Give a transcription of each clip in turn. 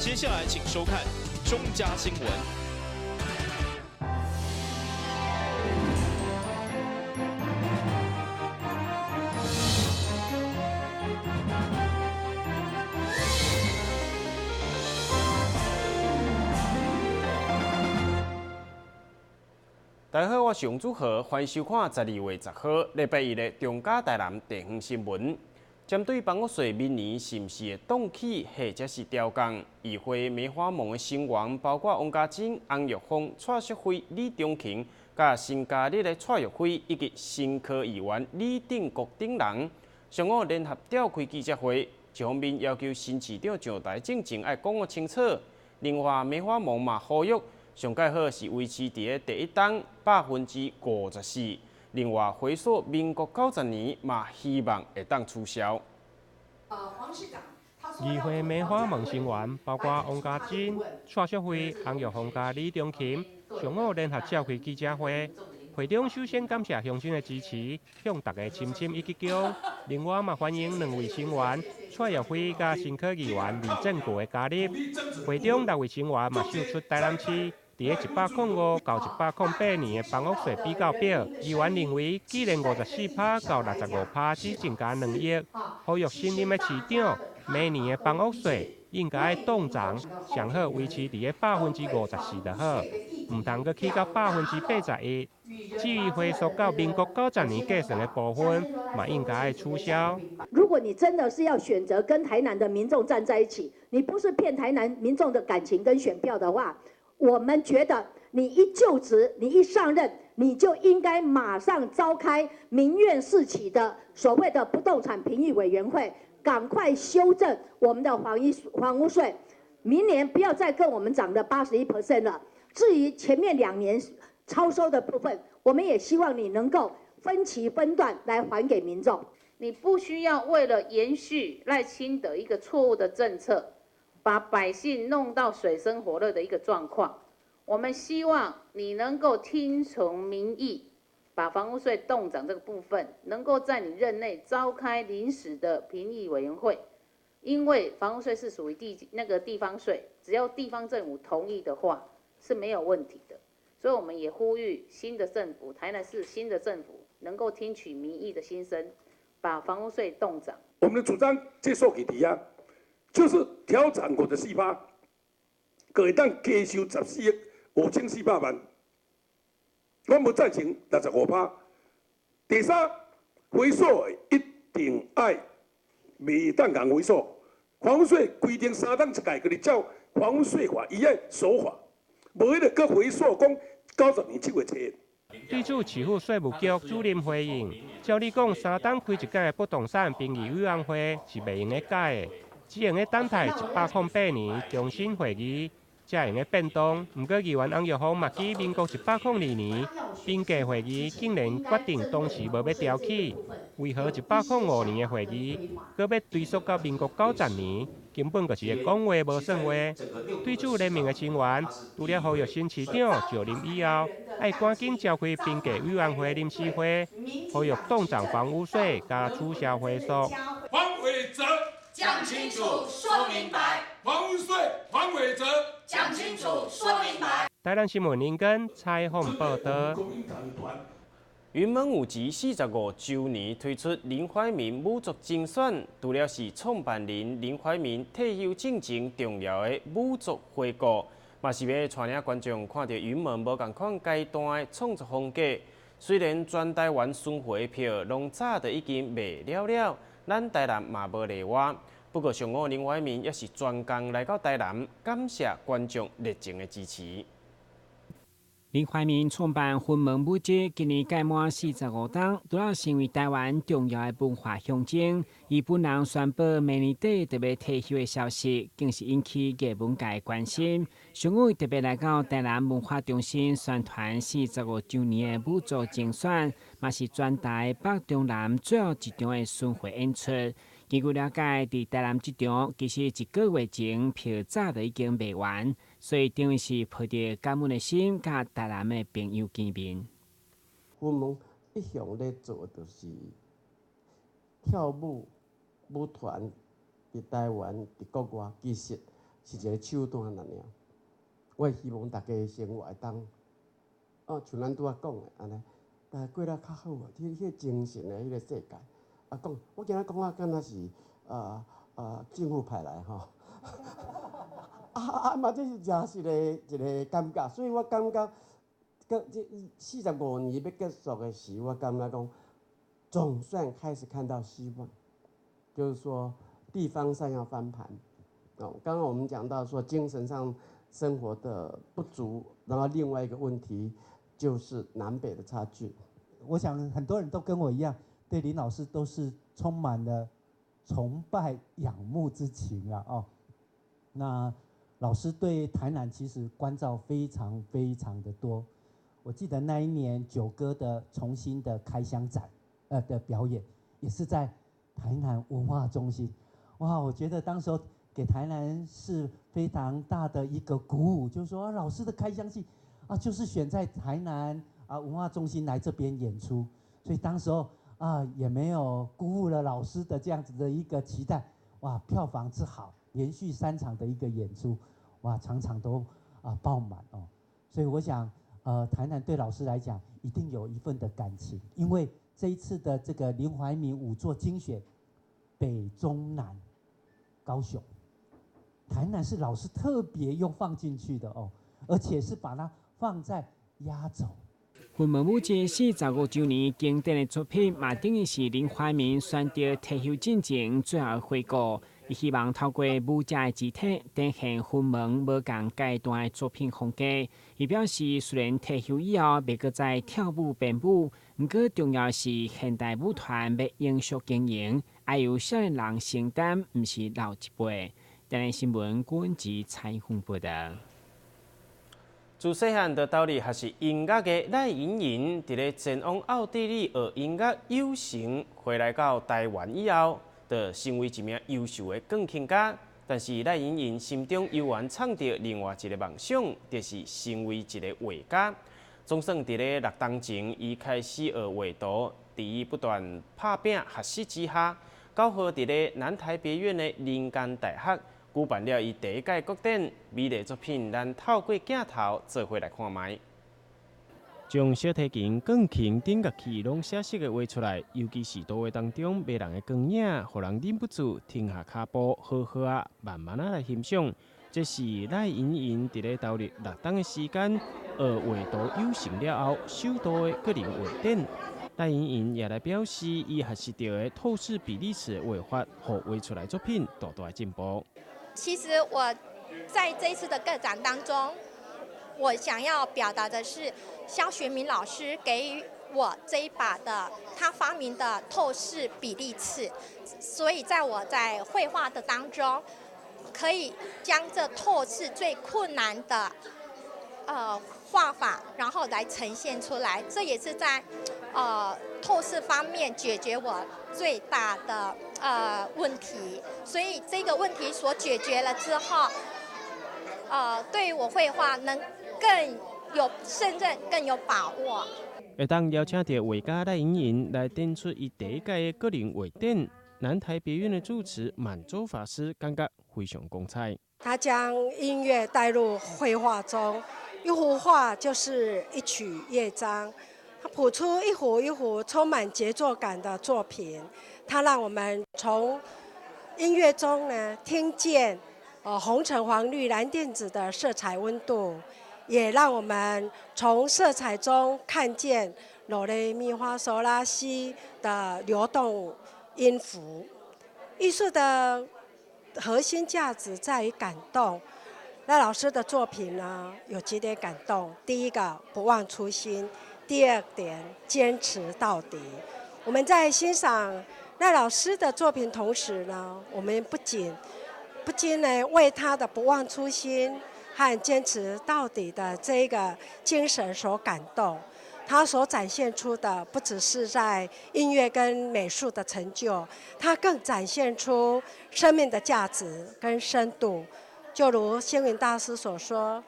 接下來請收看中嘉新聞。大家好，我是王祖豪，歡迎收看12月10號禮拜一的中嘉台南地方新聞。針對房屋稅明年是毋是會凍起，或者是調降，議會梅花盟的成員包括王家珍、洪玉鳳、蔡淑慧、李中勤、佮新加入的蔡玉輝以及新科議員李定國等人，上午聯合召開記者會，一方面要求新市長上台進前愛講個清楚，另外梅花盟嘛呼籲，上蓋好是維持佇咧第一冬54%。另外，回溯民國90年嘛，希望會當取消。議會梅花盟成員包括王家珍、蔡淑慧、洪玉鳳佮李中勤，上午聯合召開記者會，會長首先感謝鄉親的支持，向大家深深一鞠躬。另外嘛，歡迎兩位成員蔡玉輝佮新科議員李正國的加入。會中六位成員嘛，秀出台南市佇咧105到108年的房屋稅比較表，議員認為，既然54%到65%只增加2億，呼籲新任的市長明年的房屋稅應該凍漲，上好維持佇咧54%就好，毋通閣起到81%。至於回溯到民國90年計算的部分，嘛應該取消。如果你真的是要選擇跟台南的民眾站在一起，你不是騙台南民眾的感情跟選票的話，我們覺得你一就職，你一上任，你就應該馬上召開民怨四起的所謂的不動產評議委員會，趕快修正我們的房屋稅，明年不要再跟我們漲了81% 了。至於前面2年超收的部分，我們也希望你能夠分期分段來還給民眾。你不需要為了延續賴清德一個錯誤的政策，把百姓弄到水深火熱的一個狀況。我們希望你能夠聽從民意，把房屋稅凍漲這個部分，能夠在你任內召開臨時的評議委員會，因為房屋稅是屬於地方稅，只要地方政府同意的話是沒有問題的。所以我們也呼籲新的政府，台南市新的政府能夠聽取民意的心聲，把房屋稅凍漲。我們的主張接受給提啊，就是調漲54%，閣會當加收14億5400萬。我無贊成65%。第三，回溯一定愛袂當共回溯。房屋稅規定三冬一屆，閣咧照房屋稅法，伊愛守法，無彼個閣回溯講90年7月7日。對此，市府稅務局主任回應：照理講，三冬開一屆的不動產評議委員會是袂用得改的，只用得等待108年重新會議，才會用得變動。毋過，議員翁玉鳳嘛記民國102年評價會議竟然決定當時無欲調起，為何105年的會議閣欲追溯到民國90年？根本就是會講話無算話。對此，聯盟的成員除了呼籲新市長就任以後，愛趕緊召開評價委員會臨時會，呼籲凍漲房屋稅，佮取消回溯。黃偉哲，講清楚，說明白。房屋稅，黃偉哲，講清楚，說明白。台南新聞林根採訪報導。雲門舞集45週年推出林懷民舞作精選，除了是創辦人林懷民退休進前重要的舞作回顧，嘛是欲帶領觀眾看著雲門無仝款階段的創作風格。雖然全台灣巡迴票攏早就已經賣了了，咱台南嘛無例外。不過上午林懷民也是專工來到台南，感謝觀眾熱情的支持。林懷民創辦雲門舞集，今年屆滿45冬，除了成為台灣重要的文化象徵，伊本人宣布明年底就欲退休的消息，更是引起藝文界關心。上午特別來到台南文化中心宣傳45週年的舞作精選，嘛是全台北中南最後一場的巡迴演出。根據了解，佇台南這場其實一個月前票早就已經賣完，所以等於是抱著感恩的心，佮台南的朋友見面。雲門一向咧做就是跳舞舞團，佇台灣、佇國外，其實是一个手段爾爾。我會希望大家的生活會當，哦，像咱拄仔講的按呢，大家過得較好啊，彼個精神的彼個世界。啊，講我今仔講啊，敢若是政府派來吼。啊啊嘛，這是誠實的一個感覺，所以我感覺，閣這45年欲結束的時，我感覺講，總算開始看到希望，就是說地方上要翻盤。哦，剛剛我們講到說精神上生活的不足，然後另外一個問題就是南北的差距。我想很多人都跟我一樣，對林老師都是充滿了崇拜、仰慕之情啊！哦，那老師對台南其實關照非常非常的多。我記得那一年九歌的重新的開箱展，的表演，也是在台南文化中心。哇，我覺得當時候給台南市非常大的一個鼓舞，就是說老師的開箱戲啊，就是選在台南啊文化中心來這邊演出，所以當時候啊也沒有辜負了老師的這樣子的一個期待。哇，票房之好，連續3場的一個演出，哇，場場都啊爆滿哦。所以我想，台南對老師來講一定有一份的感情，因為這一次的這個林懷民五作精選，北中南、高雄、台南是老師特別又放進去的哦，而且是把它放在壓軸。雲門舞集45週年經典的作品，嘛等於是林懷民選擇退休進前最後的回顧。伊希望透過舞者的肢體展現雲門無仝階段的作品風格。伊表示，雖然退休以後袂閣再跳舞編舞，毋過重要是現代舞團欲永續經營，愛由少年人承擔，毋是老一輩。台南新聞郭文吉採訪報導。自細漢就投入學習音樂的賴盈盈，佇咧前往奧地利學音樂有成，回來到台灣以後，就成為一名優秀的鋼琴家。但是賴盈盈心中猶原藏著另外一個夢想，就是成為一個畫家。總算佇咧6冬前，伊開始學畫圖，佇伊不斷拍拚學習之下，9號佇咧南台別院的人間大學舉辦了伊第一屆國展美麗作品，咱透過鏡頭做伙來看覓。將小提琴、鋼琴等樂器攏寫實的畫出來，尤其是圖畫當中迷人的光影，予人忍不住停下跤步，好好仔慢慢仔來欣賞。這是賴盈盈佇咧投入6冬的時間學畫圖有成了後，首度的個人畫展。賴盈盈也來表示，伊學習著的透視比例尺畫法，予畫出來作品大大進步。其實我在這一次的個展當中，我想要表達的是蕭學明老師給予我這一把的他發明的透視比例尺，所以在我在繪畫的當中，可以將這透視最困難的畫法，然後來呈現出來。這也是在透視方面解決我最大的問題。所以這個問題所解決了之後，對於我繪畫能更有勝任、更有把握。會當邀請著畫家賴盈盈來展出伊第一屆的個人畫展，南台別院的主持滿洲法師感覺非常光彩。他將音樂帶入繪畫中，一幅畫就是一曲樂章。他譜出一幅一幅充滿節奏感的作品，他讓我們從音樂中呢聽見紅橙黃綠藍靛紫的色彩溫度，也讓我們從色彩中看見哆來咪發嗦拉西的流動音符。藝術的核心價值在於感動。賴老師的作品呢，有幾點感動。第一個，不忘初心；第二點，堅持到底。我們在欣賞賴老師的作品同時呢，我們不禁呢為他的不忘初心和堅持到底的這個精神所感動。他所展現出的不只是在音樂跟美術的成就，他更展現出生命的價值跟深度。就如星雲大師所說，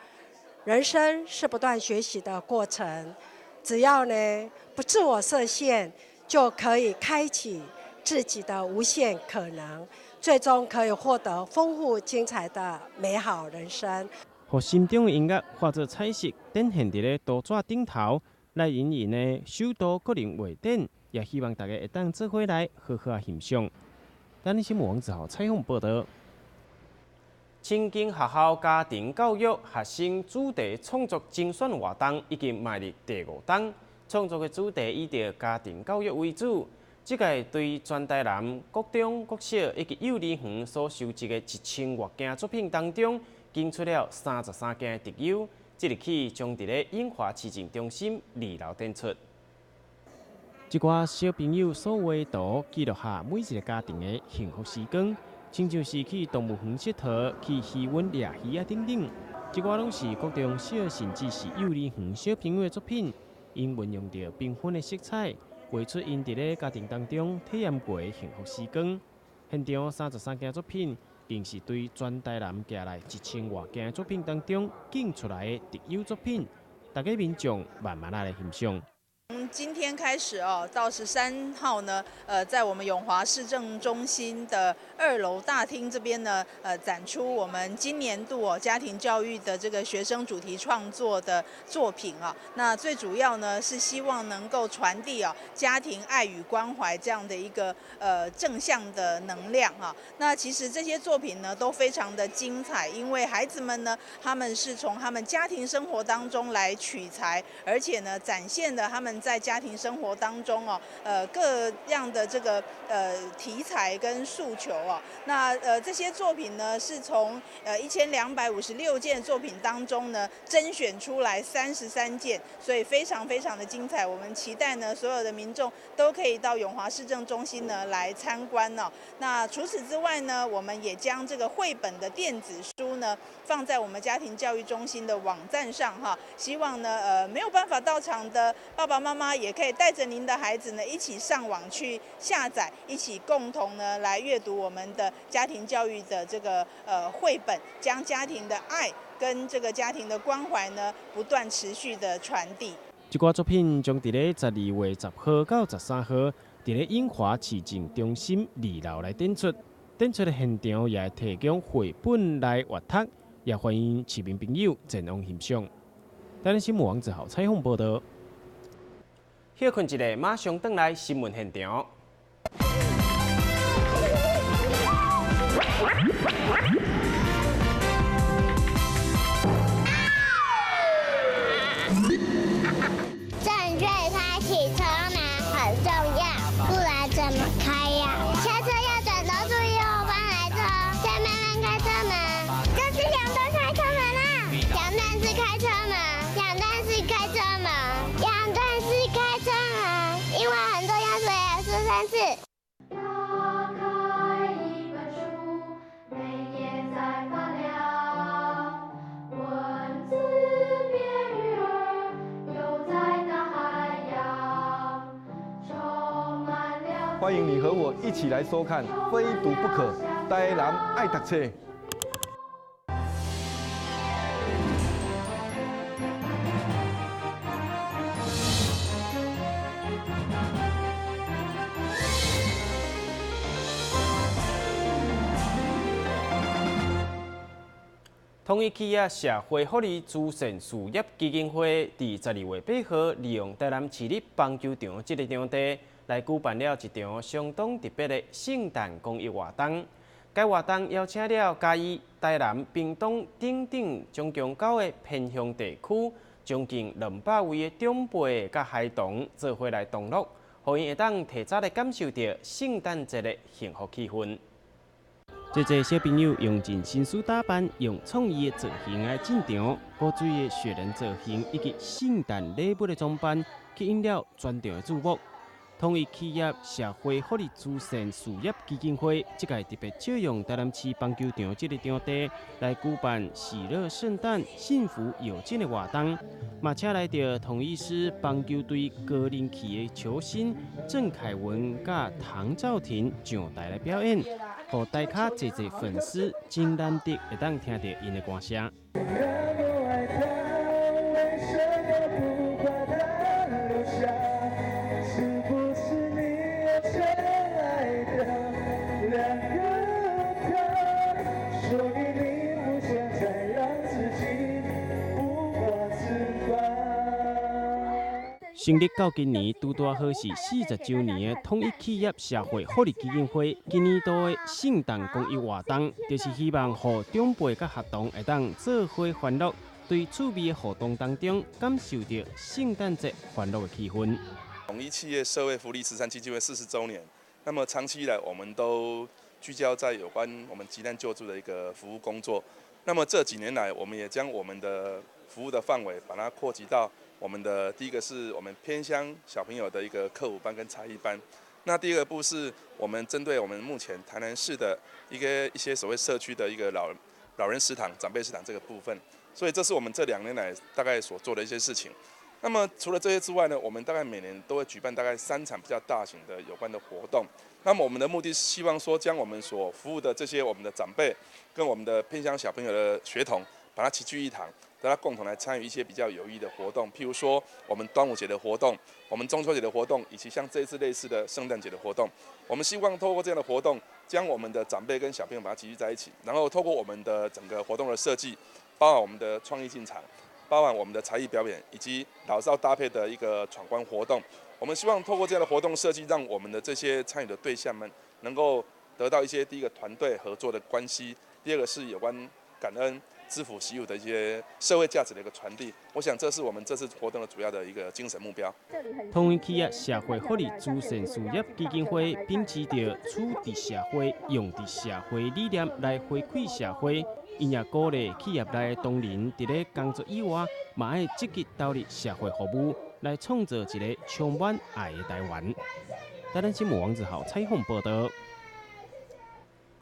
人生是不斷學習的過程，只要呢不自我設限，就可以開啟自己的無限可能。最終可以獲得豐富精彩的美好人生。予心中的音樂化作彩色，展現佇咧圖紙頂頭，來引𪜶的首都個人畫展，也希望大家會當做伙來好好仔欣賞。台南新聞王子豪採訪報道。清境學校家庭教育學生主題創作甄選活動已經邁入第五冬，創作的主題以著家庭教育為主。這屆對全台南國中、國小以及幼兒園所收集的1000外件作品當中，揀出了33件的特優，即日起將佇咧永華市政中心二樓展出。這寡小朋友所畫圖，記錄下每一個家庭的幸福時光。親像是去動物園𨑨迌、去魚塭掠魚仔等等，這寡攏是國中小甚至是幼兒園小朋友的作品，𪜶運用著繽紛的色彩，畫出𪜶佇咧家庭當中體驗過的幸福時光。現場33件作品，更是對全台南寄來1000外件的作品當中揀出來的特優作品，大家民眾慢慢仔來欣賞。從今天開始哦，到13號呢，在我們永華市政中心的2樓大廳這邊呢，展出我們今年度哦家庭教育的這個學生主題創作的作品啊。那最主要呢是希望能夠傳遞啊家庭愛與關懷這樣的一個正向的能量啊。那其實這些作品呢都非常的精彩，因為孩子們呢，他們是從他們家庭生活當中來取材，而且呢展現了他們在家庭生活當中哦，各樣的這個題材跟訴求哦，那這些作品呢，是從1256件作品當中呢，甄選出來33件，所以非常非常的精彩。我們期待呢，所有的民眾都可以到永華市政中心呢來參觀哦。那除此之外呢，我們也將這個繪本的電子書呢，放在我們家庭教育中心的網站上哈，希望呢，沒有辦法到場的爸爸媽媽也可以帶着您的孩子呢一起上網去下載，一起共同呢來閱讀我們的家庭教育的這個繪本，將家庭的愛跟這個家庭的關懷呢不斷持續的傳遞。這寡作品將佇咧12月10號到13號，佇咧永華市政中心2樓來展出。展出的現場也會提供繪本來閱讀，也歡迎市民朋友前往欣賞。台南新聞王子豪採訪報道。歇睏一下，馬上轉來新聞現場。正確開啟車門很重要，不然怎麼開呀？下車要轉頭注意後方來車，再慢慢開車門。這是兩段開車門啦，兩段式開車門，兩段式開車門，兩段式開車門，因為很重要，所以要說三次。打開一本書，每頁在發亮，文字變魚兒，游在大海洋，充滿了。歡迎你和我一起來收看《非讀不可》，台南愛讀冊。統一企業社會福利慈善事業基金會佇12月8號，利用台南市立棒球場這个場地，來舉辦了一場相當特別的聖誕公益活動。該活動邀請了嘉義、台南、屏東等等總共9个偏鄉地區，將近200位的長輩佮孩童做伙來同樂，予𪜶會當提早來感受著聖誕節的幸福氣氛。這濟小朋友用盡心思打扮，用創意的造型來進場，古錐的雪人造型以及聖誕禮物的裝扮，吸引了全場的注目。統一企業社會福利慈善事業基金會這屆特別借用台南市棒球場這个場地來舉辦喜樂聖誕、幸福有勁的活動，嘛請來著統一獅棒球隊高人氣的球星鄭凱文佮唐肇廷上台來表演，予台跤濟濟粉絲真難得會當聽著𪜶的歌聲。成立到今年拄拄好是40周年的統一企業社會福利基金會，今年度的聖誕公益活動，就是希望予長輩佮學童會當做伙歡樂，對趣味的活動當中，感受著聖誕節歡樂的氣氛。統一企業社會福利慈善基金會40周年，那麼長期以來，我們都聚焦在有關我們急難救助的一個服務工作。那麼這幾年來，我們也將我們的服務的範圍，把它擴及到我們的第一個是我們偏鄉小朋友的一個課輔班跟才藝班。那第二步是我們針對我們目前台南市的一些所謂社區的一個老人食堂、長輩食堂這個部分。所以這是我們這2年來大概所做的一些事情。那麼除了這些之外呢，我們大概每年都會舉辦大概三場比較大型的有關的活動。那麼我們的目的是希望說，將我們所服務的這些我們的長輩跟我們的偏鄉小朋友的學童，把它齊聚一堂，大家共同來參與一些比較有意義的活動，譬如說我們端午節的活動、我們中秋節的活動，以及像這一次類似的聖誕節的活動。我們希望透過這樣的活動，將我們的長輩跟小朋友把它集聚在一起，然後透過我們的整個活動的設計，包含我們的創意進場，包含我們的才藝表演，以及老少搭配的一個闖關活動。我們希望透過這樣的活動設計，讓我們的這些參與的對象們能夠得到一些第一個團隊合作的關係，第二個是有關感恩、知福惜福的一些社會價值的一個傳遞。我想這是我們這次活動的主要的一個精神目標。統一企業社會福利慈善事業基金會秉持著處佇社會、用佇社會理念來回饋社會，𪜶也鼓勵企業內的同仁佇咧工作以外，嘛愛積極投入社會服務，來創造一個充滿愛的台灣。台南新聞王子豪採訪報導。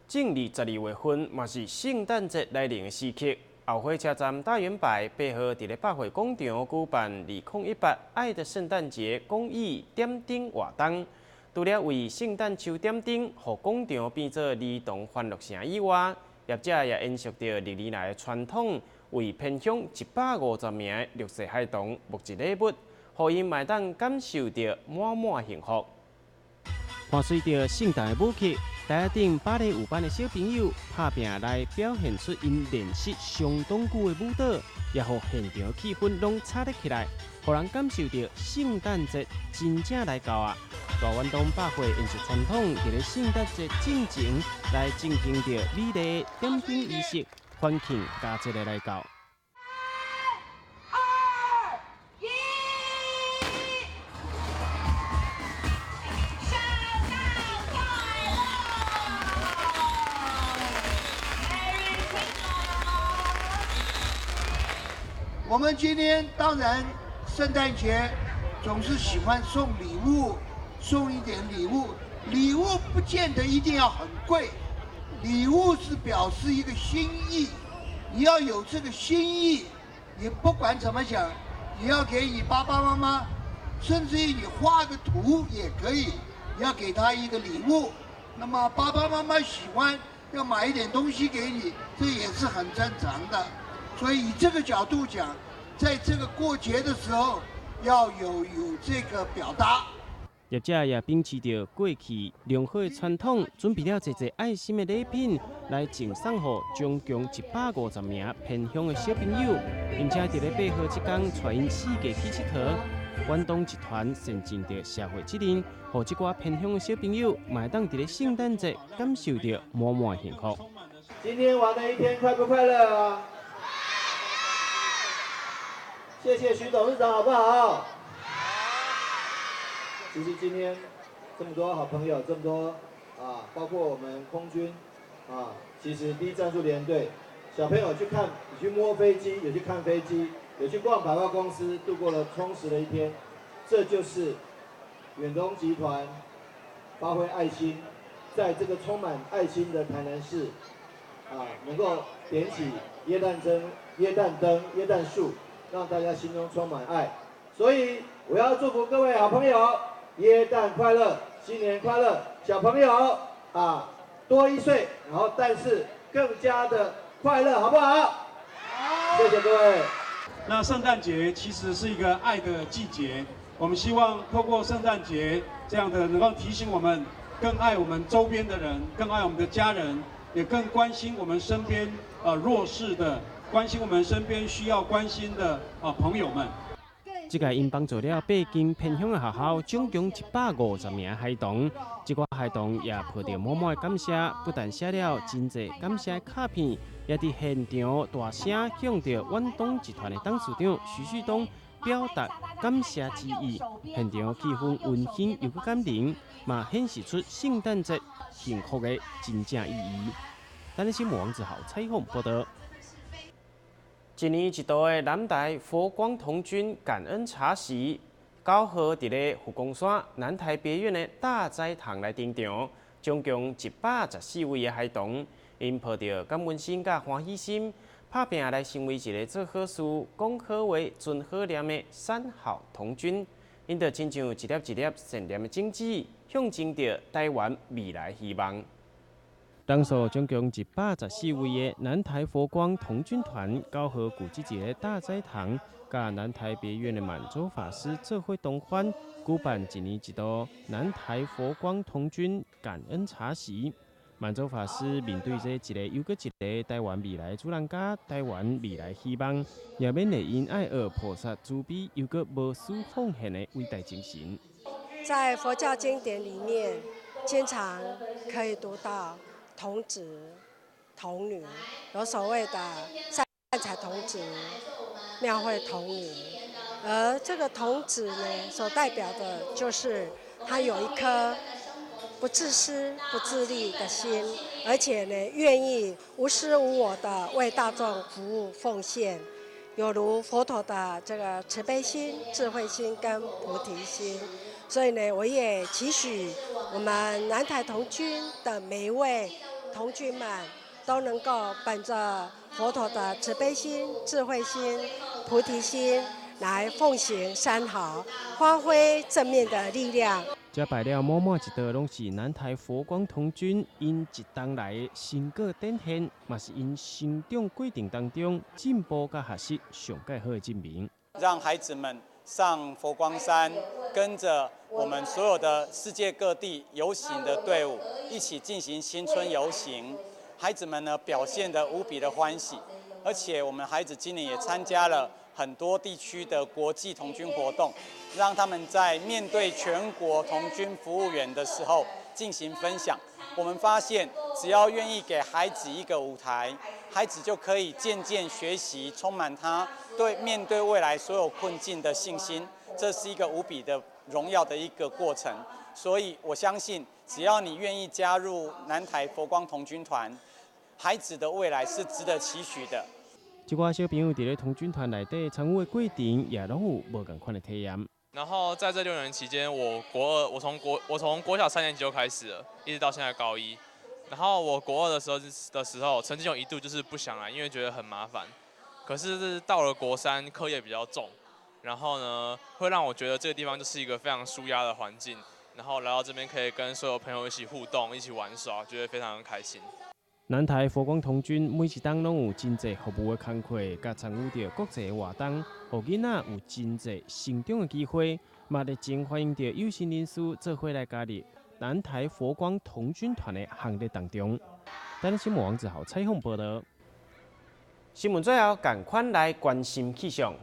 正佇12月份，嘛是聖誕節來臨的時刻。後火車站大遠百8號佇咧百貨廣場舉辦2018愛的聖誕節公益點燈活動。除了為聖誕樹點燈，予廣場變做兒童歡樂城以外，業者也延續著歷年來的傳統，為偏鄉150名的弱勢孩童募集禮物，予𪜶嘛會當感受著滿滿幸福。伴隨著聖誕的舞曲，台仔頂芭蕾舞班的小朋友拍拚來表現出𪜶練習相當久的舞蹈，也予現場氣氛攏炒熱起來，予人感受著聖誕節真正來到啊！大遠東百貨延續傳統，佇咧聖誕節進前來進行著美麗的點燈儀式，歡慶佳節的來到。三、二、一，聖誕快樂！Merry Christmas！我們今天當然聖誕節總是喜歡送禮物，送一點禮物。禮物不見得一定要很貴，禮物是表示一個心意，你要有這個心意，你不管怎麼講，你要給你爸爸媽媽，甚至於你畫個圖也可以，你要給他一個禮物。那麼爸爸媽媽喜歡要買一點東西給你，這也是很正常的。所以以這個角度講，在這個過節的時候，要有這個表達。業者也秉持著過去良好的傳統，準備了濟濟愛心的禮品來贈送予總共150名偏鄉的小朋友，並且佇咧8號這工帶𪜶四界去𨑨迌。遠東集團善盡著社會責任，予這寡偏鄉的小朋友嘛會當佇咧聖誕節感受著滿滿幸福。今天玩了一天，快不快樂啊？謝謝徐董事長，好不好？其實今天這麼多好朋友，這麼多啊，包括我們空軍啊，其實第一戰術聯隊小朋友去看，有去摸飛機，有去看飛機，有去逛百貨公司，度過了充實的一天。這就是遠東集團發揮愛心，在這個充滿愛心的台南市啊，能夠點起耶誕燈、耶誕燈、耶誕樹，讓大家心中充滿愛。所以我要祝福各位好朋友。耶誕快樂，新年快樂，小朋友啊，多一歲，然後但是更加的快樂，好不好？好，謝謝各位。那聖誕節其實是一個愛的季節，我們希望透過聖誕節這樣的，能夠提醒我們更愛我們周邊的人，更愛我們的家人，也更關心我們身邊弱勢的，關心我們身邊需要關心的朋友們。這屆𪜶幫助了八間偏鄉的學校，總共150名孩童。這寡孩童也抱著滿滿的感謝，不但寫了真濟感謝卡片，也佇現場大聲向著遠東集團的董事長徐旭東表達感謝之意。現場氣氛溫馨又閣感人，嘛顯示出聖誕節幸福的真正意義。台視新聞王子豪採訪報導。一年一度的南台佛光童軍感恩茶席，9號佇咧佛光山南台別院的大齋堂來登場，總共114位的孩童，𪜶抱著感恩心佮歡喜心，拍拚來成為一个做好事、講好話、存好念的三好童軍。𪜶就親像一粒一粒善念的種子，象徵著台灣未來希望。人數總共114位的南台佛光童軍團，9號舊址一个大齋堂，佮南台別院的滿洲法師做伙同歡，舉辦一年一度南台佛光童軍感恩茶席。滿洲法師面對這一个又閣一个台灣未來主人家，台灣未來希望，也勉勵𪜶愛學菩薩慈悲又閣無私奉獻的偉大精神。在佛教經典裡面，經常可以讀到童子、童女，有所謂的善財童子、妙慧童女，而這個童子呢，所代表的就是他有一顆不自私、不自利的心，而且呢，願意無私無我的為大眾服務奉獻，有如佛陀的這個慈悲心、智慧心跟菩提心。所以呢，我也期許我們南台童軍的每一位童軍們都能夠本着佛陀的慈悲心、智慧心、菩提心來奉行三好，發揮正面的力量。這擺了滿滿一桌，攏是南台佛光童軍𪜶一冬來的成果展現，嘛是𪜶成長過程當中進步佮學習上蓋好的證明。讓孩子們上佛光山，跟着我們所有的世界各地遊行的隊伍一起進行新春遊行，孩子們呢表現得無比的歡喜，而且我們孩子今年也參加了很多地區的國際童軍活動，讓他們在面對全國童軍服務員的時候進行分享。我們發現，只要願意給孩子一個舞台，孩子就可以漸漸學習，充滿他對面對未來所有困境的信心。這是一個無比的榮耀的一個過程。所以我相信，只要你願意加入南台佛光童軍團，孩子的未來是值得期許的。這寡小朋友佇咧童軍團內底參與的過程，也攏有無仝款的體驗。然後在這6年期間，我國二，我從國小三年級就開始了，一直到現在高一。然後我國二的時候，曾經有一度就是不想來，因為覺得很麻煩。可是到了國三，課業比較重，然後呢，會讓我覺得這個地方就是一個非常舒壓的環境。然後來到這邊可以跟所有朋友一起互動，一起玩耍，覺得非常開心。南台佛光童軍每一冬攏有真濟服務的工課，佮參與著國際的活動，予囡仔有真濟成長的機會，嘛熱情歡迎著有心人士做伙來加入南台佛光童軍團的行列當中。台視新聞王子豪採訪報導。新聞最後，仝款來關心氣象。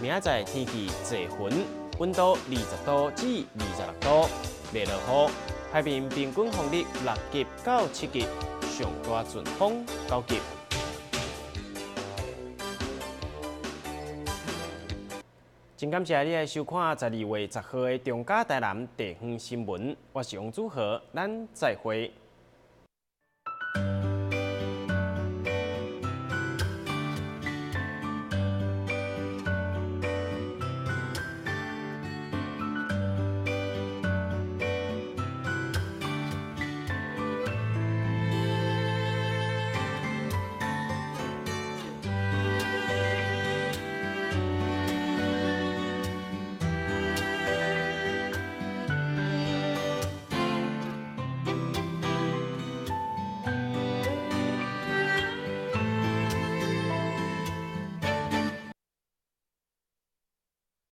明仔載天氣濟雲，溫度20度至26度，袂落雨。海面平均風力6級到7級，上大陣風9級。真感謝你來收看12月10號的中嘉台南地方新聞，我是王祖豪，咱再會。